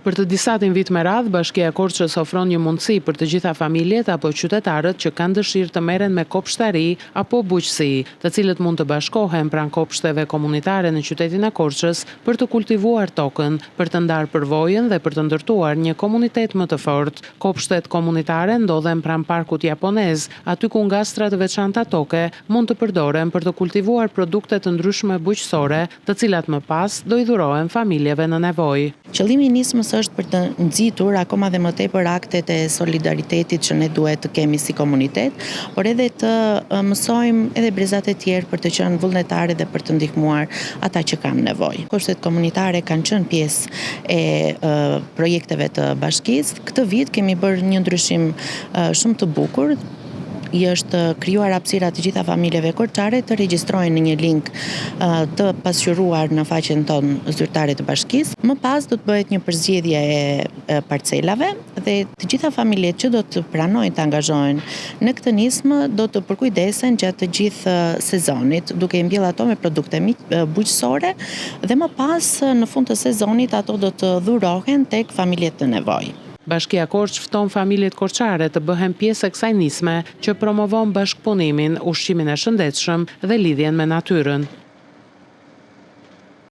Për të disatin vit me radhë, Bashkia e Korçës ofron një mundësi për të gjitha familjet apo qytetarët që kanë dëshirë të merren me kopshtari apo bujqësi, të cilët mund të bashkohen pranë kopshteve komunitare në qytetin e Korçës për të kultivuar tokën, për të ndarë përvojën dhe për të ndërtuar një komunitet më të fortë. Kopshtet komunitare ndodhen pranë Parkut Japonez, aty ku ngastra të veçanta toke mund të përdoren për të kultivuar produkte të ndryshme bujqësore, të cilat më pas do i dhurohen familjeve në nevojë. Qëllimi i nismës është për të nxitur akoma dhe më tepër aktet e solidaritetit që ne duhet të kemi si komunitet, por edhe të mësojmë edhe brezat e tjerë për të qenë vullnetarë dhe për të ndihmuar ata që kanë nevojë. Kopshtet komunitare kanë qenë pjesë e projekteve të bashkisë. Këtë vit kemi bërë një ndryshim shumë të bukur, i është krijuar hapësira të gjitha familjeve korçare të regjistrohen në një link të pasqyruar në faqen tonë zyrtare të bashkisë. Më pas do të bëhet një përzgjedhje e parcelave dhe të gjitha familjet që do të pranojnë të angazhohen në këtë nismë do të përkujdesen gjatë të gjithë sezonit, duke i mbjellë ato me produkte bujqësore dhe më pas në fund të sezonit ato do të dhurohen tek familjet në nevojë. Bashkia Korçë fton familjet korçare të bëhen pjesë e kësaj nisme që promovon bashkëpunimin, ushqimin e shëndetshëm dhe lidhjen me natyrën.